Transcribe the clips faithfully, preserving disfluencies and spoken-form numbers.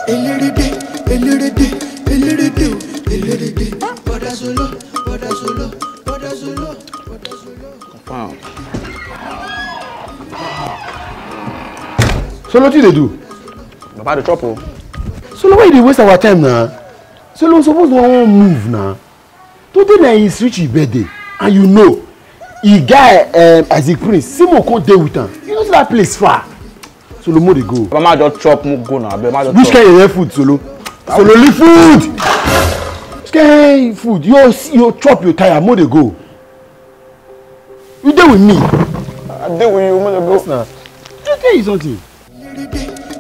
Elerede, elerede, elerede, elerede. Bọ́dà Solo, Bọ́dà Solo, Bọ́dà Solo, Bọ́dà Solo. Confirm. So wetin you dey do? Baba dey chop o. So why you dey waste our time na? So we suppose wan move na. Today na his Richie birthday, and you know, e guy, um, Isaac Prince, Simo come dey with am. You know say that place far. So Lomo dey go. Baba, ma just chop, mo go na, abeg, ma just chop. Which kind of food, Solo? Solo, leave food. Which kind food? You, you chop, you tire, mo dey go. You dey with me? I dey with you, mo dey go. Yes na. Let me tell you something.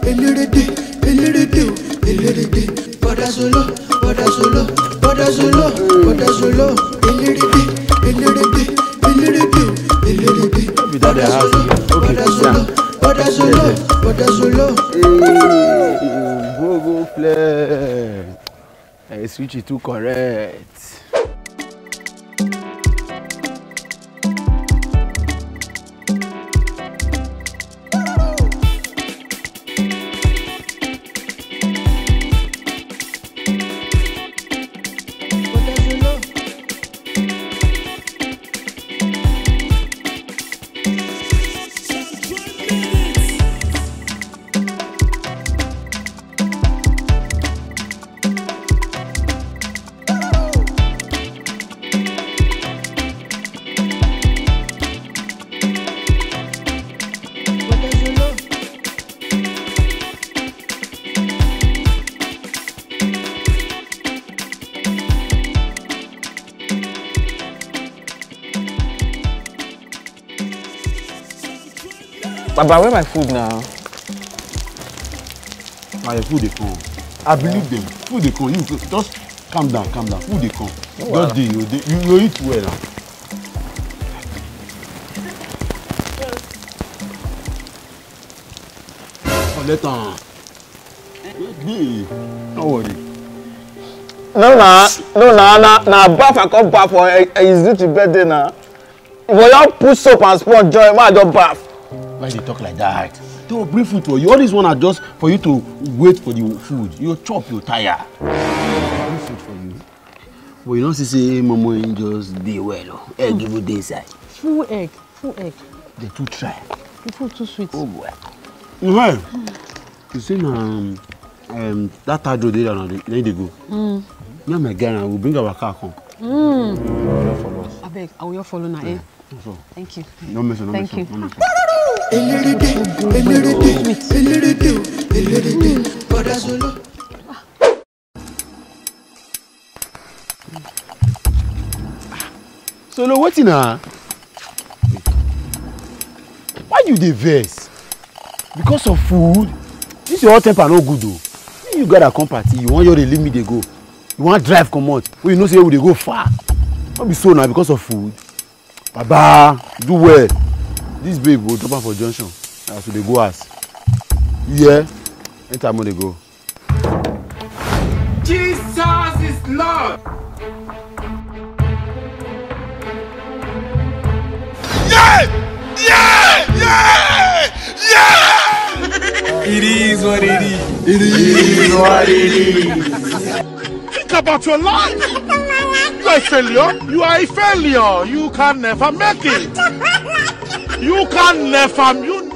Elerede, elerede, elerede. Bọ́dà Solo, Bọ́dà Solo, Bọ́dà Solo, Bọ́dà Solo. Elerede, elerede, elerede, elerede. Bọ́dà Solo, Bọ́dà Solo, Bọ́dà Solo, Bọ́dà Solo. Hey, go, go, play. Hey, switch it too correct. Baba, where my food now? Na your food dey come. I believe them. Food dey come. You go, just calm down, calm down. Food dey come. No wahala. Just dey, you dey, you, you eat well now. Collect am. Dey, no worry. No na, no na, na, na baff I come baff for, eh, eh, Izuchi birthday na. If you don put soap and sponge join, ma just baff. Why you dey talk like that? They will bring food for you. All this one are just for you to wait for the food. You chop, you tire. Bring food for you. But you don't see say Momo just dey well o. Egg even dey inside. Full egg, full egg. They too try. The food too sweet. Oh boy. Well, you see na, um, um, that third road dey down there, dey go. Mm. Me and my guy now, we bring our car come. Mm. Follow us. Abeg, I will follow na, eh? Yeah. So, thank you. No mention, no mention, no mention. Elerede, elerede, elerede, elerede. Bọ́dà Solo. Solo, wetin na? Why you dey vex? Because of food? This your hot temper no good o. Make you gather come party, you wan just dey leave me dey go. You wan drive comot, wey you know say we dey go far. No be so na, because of food. Baba, do well. This babe go drop am for junction as we dey go house. You hear? Enter, mo dey go. Jesus is Lord. Yeah! Yeah! Yeah! Yeah! It is what it is. It is what it is. Think about your life. You are a failure. You are a failure. You can never make it. You can never, you know.